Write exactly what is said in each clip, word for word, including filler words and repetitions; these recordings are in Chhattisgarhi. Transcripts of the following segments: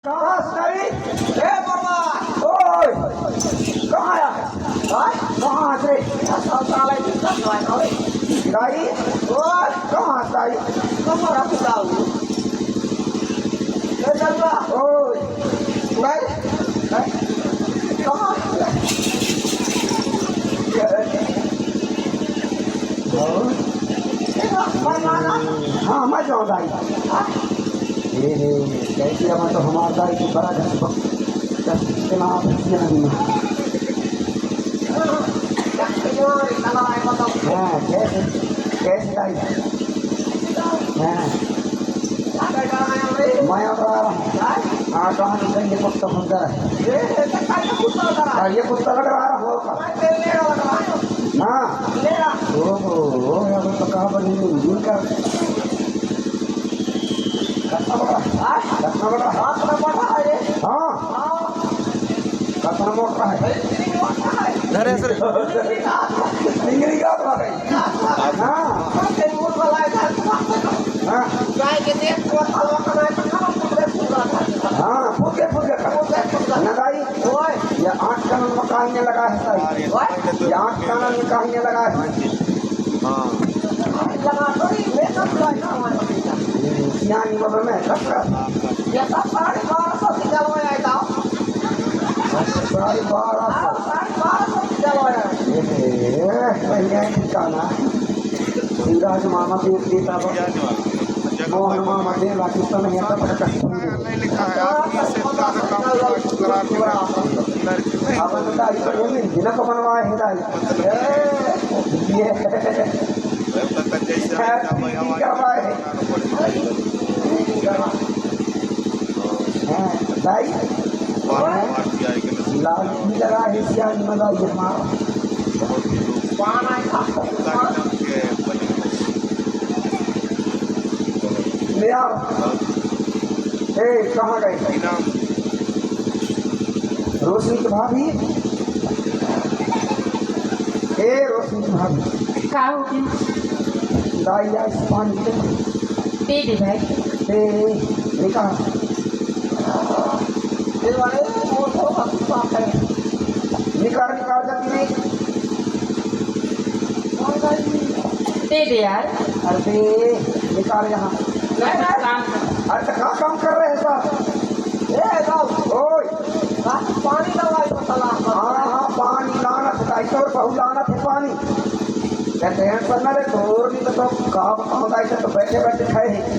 कहाँ से दाई? ए बाबा। ओए, कहाँ आया? हाँ? कहाँ से? सब साला इधर से आया, ओए। दाई? ओए। कहाँ से दाई? कहाँ रखता हूँ? ए दरुआ। ओए। दाई? हैं? कहाँ? हाँ? हाँ, मैं जाऊँ दाई। ए रे, कैसे हम तो हमार दाई की बड़ा घस-, घस-, इतना घसिया नहीं है। हाँ, कैसे, कैसे दाई? हाँ। मैं अब आ रहा हूँ। हाँ, कहाँ निकल ये कुत्ता फंस गया है? हाँ, ये कुत्ता लग रहा है, हो का? हाँ। ओहो, ओहो, अब तो कहाँ पर नहीं, नहीं कर। कतना बड़ा? हाँ? कतना बड़ा? हाँ, कतना बड़ा है रे? हाँ। हाँ। कतना मोटा है? अरे, इतनी मोटा है। धरे, सर। चिंगरी का तो है। हाँ। हाँ, तेरी मुंह वाला है, घर को बात कर। हाँ। गाय के देख को हलवा का ना, तो कहाँ फूट गया, फूट गया था। हाँ, फूट गया, फूट गया था। फूट गया, फूट गया। ना भाई, ओए। ये आठ कनन में काहे लगा है सारी? ओए। ये आठ कनन में काहे लगा है? हाँ। अरे लगा तो नहीं, मैं तो लगा हूँ। सियानी बाबा मैं, कब का? ये सब साढ़े बारह सौ की जलवा आया था। अच्छा, साढ़े बारह सौ। हाँ, साढ़े बारह सौ की जलवा आया। ए, पहले ठिकाना। शिवराज मामा के देता बा। मोहन मामा दे ला, कितना नहीं आता, पता नहीं। नहीं लिखा है, आदमी से ज्यादा काम करा, करा के रखा है। अब तो दाई पर नहीं, बिना को बनवाए है दाई। मतलब ये। जैसे खैर, आवाज, आवाज, आवाज। हाँ, भाई। बार, बार भी आएगी ना। लाल भी लगा है, सियान में लाल जमा। बहुत ही लोग पान आए खा। एकदम के बने। ले आओ। हाँ। ए, कहाँ गए? इनाम। रोशनी की भाभी, ए रोशनी की भाभी। का हो गया? दाई, आज पानी दे। दे दे भाई। दे, निकाल। दे भाई, वो तो बात है। निकाल, निकाल जल्दी दे। दे दे यार। अरे दे, निकाल यहाँ। नहीं, नहीं। काम कर। अरे तो कहाँ काम कर रहे हैं साहब? ए, जाओ। ओए। हाँ, पानी लाओ, भाई, मसाला। हाँ, हाँ, पानी लाना था, दाई, तोर बहू लाना था पानी। ते टेंशन ना ले, तोर नहीं तो, तो का बताऊं दाई, तो बैठे बैठे खाए है।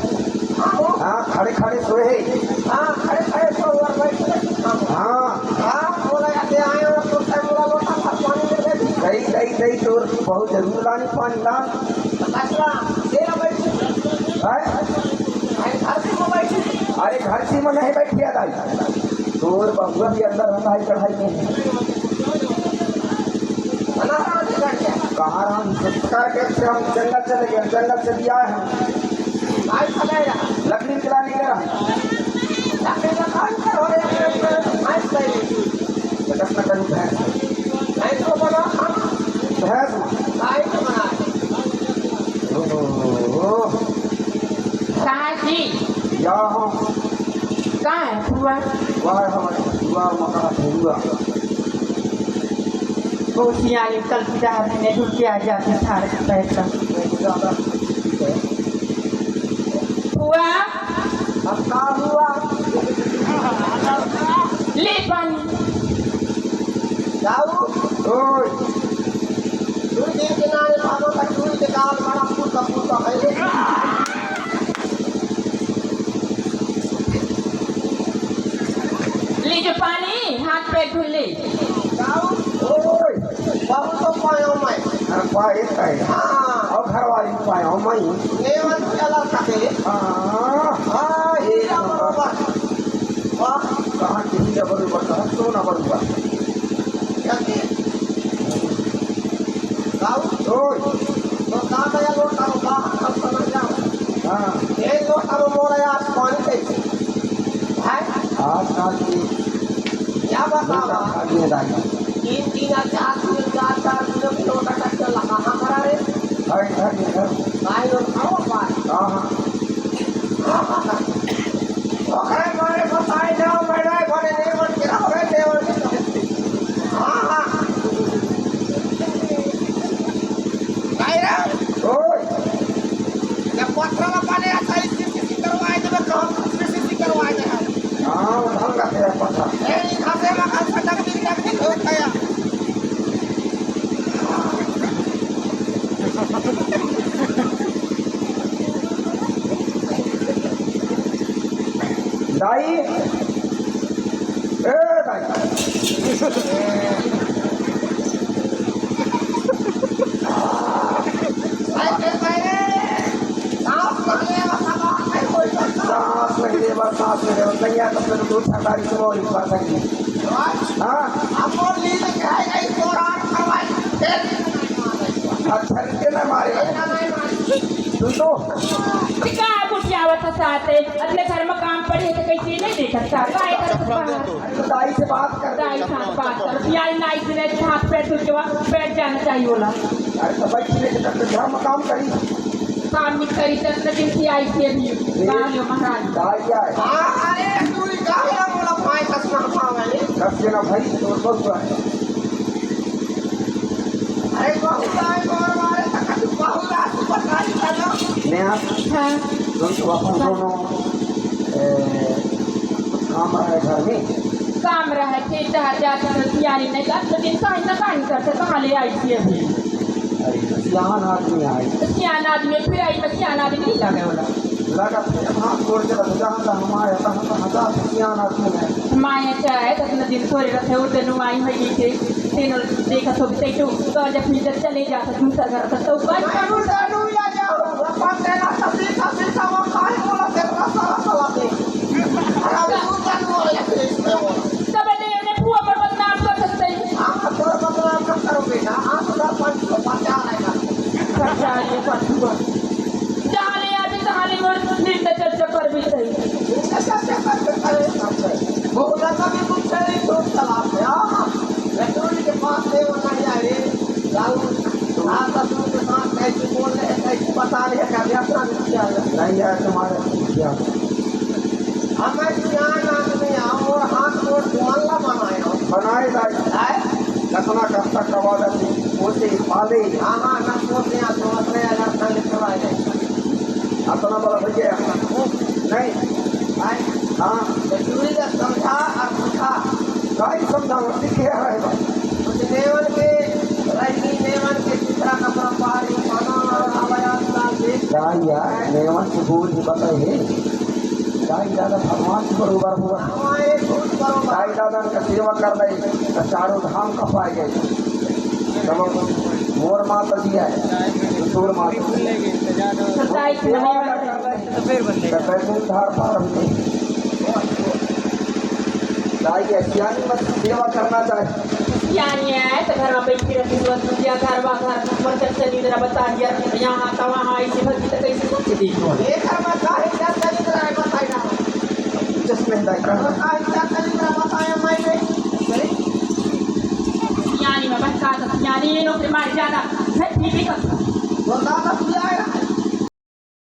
हाँ, वो। हाँ, खड़े खड़े सोए है। हाँ, खड़े खड़े सो और बैठे बैठे खाओ। हाँ। हाँ, बोला, "यार, ले आए हो, तो टाइम बोला, लोटा भर पानी दे दे।" दई, दई, दई, तोर बहुत जरूर लानी पानी, लान। अच्छा, ले ला बैठ। हैं? अरे, घर से वो बैठी। अरे, घर से वो नहीं बैठी है, दाई। तोर बबुआ भी अंदर रहता है, चढ़ाई में। बना रहा है, घर के। कहाँ रहा? संस्कार के से हम जंगल चले गए, जंगल से भी आए हम। भाई, चले गया। लकड़ी निकला नहीं गया। लकड़ी का काम करो रे, अपने, अपने भैंस ले ली। तो दस न करूँ भैंस। भैंस को बना खाना। भैंस में। भाई को बना। ओहो। कहाँ जी? या हम। कहाँ है फुआ? वाह, हमारे फुआ मका फुआ। बहुत सियानी कल की रात में ढूंढ के आ जाते सारे पैसा। फुआ। अब का हुआ? ले पानी। जाऊ। ओए। तू दिन के नारे भागो, तक तू के गाल बड़ा फूट का फूट का है। ले जो पानी, हाथ पैर धुल ले। जाऊ। ओए। बहुत तो पायो मैं। अरे पाए तय। हाँ। और घर वाली पायो मैं। नेवन चला सके। हाँ। हाँ, हीरा बरोबर। वाह। कहाँ के हीरा बरोबर, कहाँ सोना बरोबर। जल्दी। जाऊ। ओए। तो का गया लोटा रो, बाहर सब समझ जाओ। हाँ। ये लोटा रो मोरा यार पानी कैसे? हैं? आजकल की क्या बतावा? लोटा खा लिए दाई। तीन, तीन और चार, तीन, चार, चार किलो की लोटा का चल रहा हमारा रे। हट, हट, हट। भाई लोग खाओ पानी। हाँ, हाँ। ओकरे मारे बताए जाओ, ए भाई। सांस नहीं लेवा, सांस नहीं लेवा, नहीं आता तो तू सरदारी से बोल पा सकती। हाँ? अच्छा, के ना मारे। तू तो का गोठियावत हस साथे? अपने घर में काम पड़े हे त कइसे नहीं देखत का? काय करत हस? अरे तो दाई से बात कर। दाई से बात कर। यार नाई से हाथ पैर धो के बैठ जाना चाहिए बोला। अरे तो बैठ के तब तो घर में काम करी। काम नहीं करी त अपने दिन की आई थी अभी। काम है महाराज। दाई आए। हाँ, अरे तू ही कहाँ बोला भाई कसना भाई। कस के ना भाई, तो बहुत है। अरे बहुत आए और मारे तक तू बहुत रात को बताई चलो। नेहा, हाँ। तुम तो अपन दोनों, ए, काम रहे घर में। काम रहे, खेत हर जात तो सियानी नहीं जात, तो दिन काहे ना काम करते, कहाँ ले आई थी अभी? अरे, तो सियान आदमी आए। तो सियान आदमी, फिर आई तो सियान आदमी नहीं लगे वाला। लगा थे, हाथ जोड़ के रख, जहाँ तक हमारे, तहाँ तक हजार सियान आदमी है। माया चाहे, तो अपना दिन थोड़े रखे, वो तेनू आई होई थे, तेनू देखा तो भी तैटू, तो जब फिर चले जा, तो दूसरा घर तक तो कर। मैं उल्टा नू आ जाऊँ, अपन तेरा सभी, सभी का वो खाए, बोला तेरा सारा सलाह दे। अरे अभी उल्टा नू आ जाते इसमें वो। तब ने, ने फुआ पर बदनाम कर सकते हैं। हाँ, तोर बदनाम कर करो बेटा, हाँ, तो दस पाँच सौ बचा रहेगा। बचा ये बचुआ। जहाँ ले आती, तहाँ ले मोर निर्णय चर्चा कर भी सही। निर्णय चर्चा कर भी सही। बहुत ज्यादा भी कुछ नहीं, तो चला गया। रतौली के पास से वो नहीं आए। राहुल, आप ससुर के साथ कैसे बोल रहे हैं, कैसे बता रहे हैं, क्या व्याख्या नहीं किया है? नहीं यार, तुम्हारा क्या? हमें ज्ञान आदमी आओ और हाथ जोड़ के मल्ला बनाए हो। बनाए भाई। है? कतना कष्ट कवा दे, पोसे पाले। हाँ, हाँ, ना पोसे, आप तो अपने अलग से लेकर आए हैं। अपना बड़ा भैया। नहीं। भाई। हाँ। तो चूड़ी का समझा और पूछा। भाई समझा, सीखे है भाई। कुछ नेवन के, रही नेवन के, दूसरा कपड़ा पारी, खाना और आवाज डाल दे। भाई यार, नेवन के बोल ही बताए है। दाई दादा भगवान के बरोबर हुआ। हमारे भूत बरोबर। दाई दादा का सेवा कर ले, तो चारों धाम का पाए गए। चलो, मोर माता जी है, तो तोर माता जी। तो दाई सेवा कर ले, तो बैकुंठ धार पार होते। दाई है, सियानी मत सेवा करना चाहिए। सियानी है, तो घर में बैठी रहती, सुबह पूजा, घर वा घर, ऊपर चल चली, जरा बता दिया, यहाँ का वहाँ, ऐसे भक्ति तो कैसे सोच दी? ये घर में काहे क्या चली रहा है, बताइए ना। चश्मे दाई का। घर में काहे क्या चली रहा है, बताया मैं नहीं। सियानी में बस का, तो सियानी ये नौकरी मार ज्यादा, मैं ठीक ही कर। वो दादा तू आएगा।